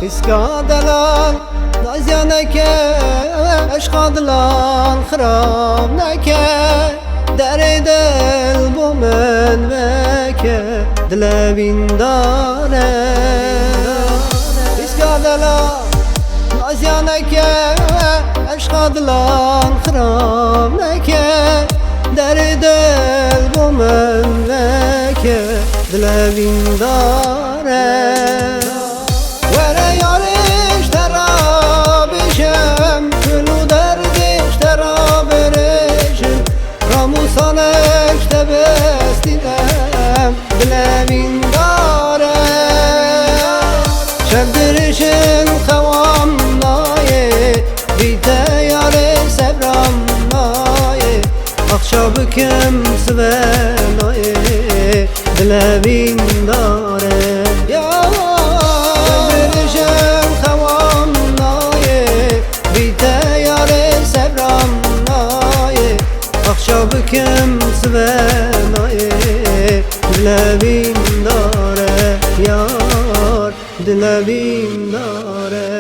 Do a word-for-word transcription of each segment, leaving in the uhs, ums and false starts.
Îska delal, naziya neke, eşqa dilan xirab neke. Derê dil bo min veke, dile vîndar e. Îska delal, naziya neke, eşqa dilan xirab neke. Derê dil bo min veke, dile vîndar e. Were yarê ji te re bêjim, gul û derdê ji te re birêjim. Ramûsanek ji te bestînim, dile vîndar e. Şev dirêj in xewam nayê, bî te yarê sebram nayê. Axşa bikim sibe nayê, dile vîndar e. Ya, dirêj in xewam nayê, bî te yarê sebram nayê. Axşa bikim sibe nayê, dile vîndar e, yar, dile vîndar e.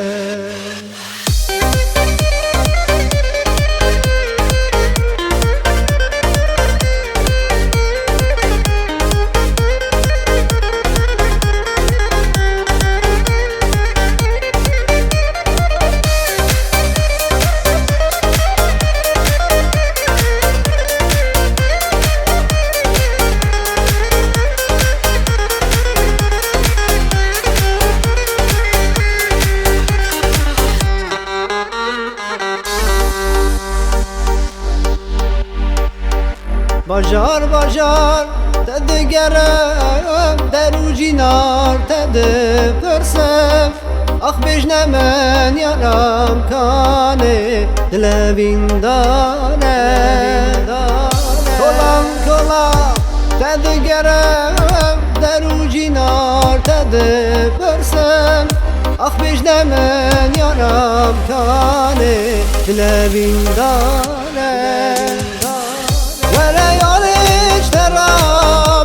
Bajar bajar te digerim, der û cînar te dipirsim. Ax bêjne min yaram kanê, dile vîndar e. Kolam kola te digerim, der û cînar te dipirsim. Ax bêjne min yaram kanê, dile vîndar e. Were yarê ji te re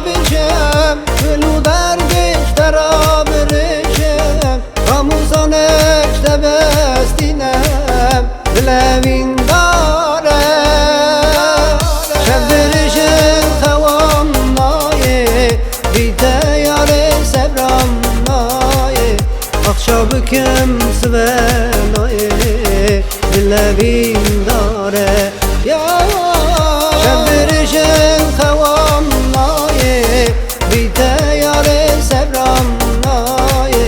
bêjim, gul û derdê ji te re birêjim. Ramûsanek ji te bestînim, dile vîndar e. Şev dirêj in xewam nayê, bî te yarê sebram nayê. Axşa bikim sibe nayê, dile vîndar e. Ya, şev dirêj in xewam nayê, bî te yarê sebram nayê.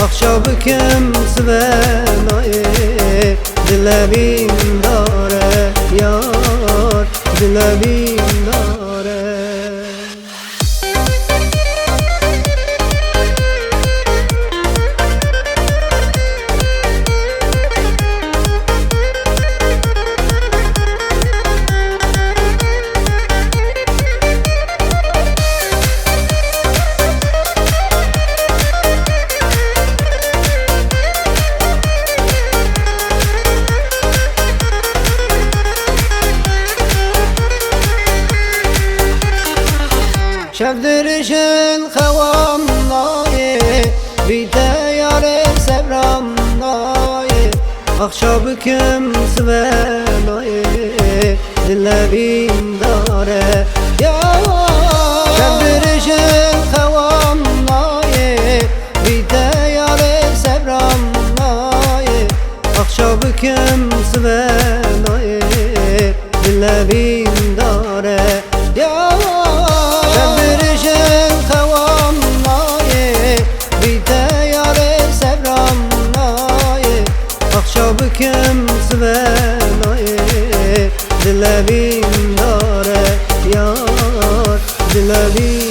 Axşa bikim sibe nayê, dile vîndar e, yar, dile vîndar e. Şev dirêj in xewam nayê, bî te yarê sebram nayê. Axşa bikim sibe nayê, dile vîndar e. Ya, şev dirêj in xewam nayê, bî te yarê sebram nayê. Axşa bikim sibe nayê, dile vîndar e. Ya, şev dirêj in xewam nayê, bî te yarê sebram nayê. Axşa bikim sibe nayê, dile vîndar e, yar, dile vîndar e.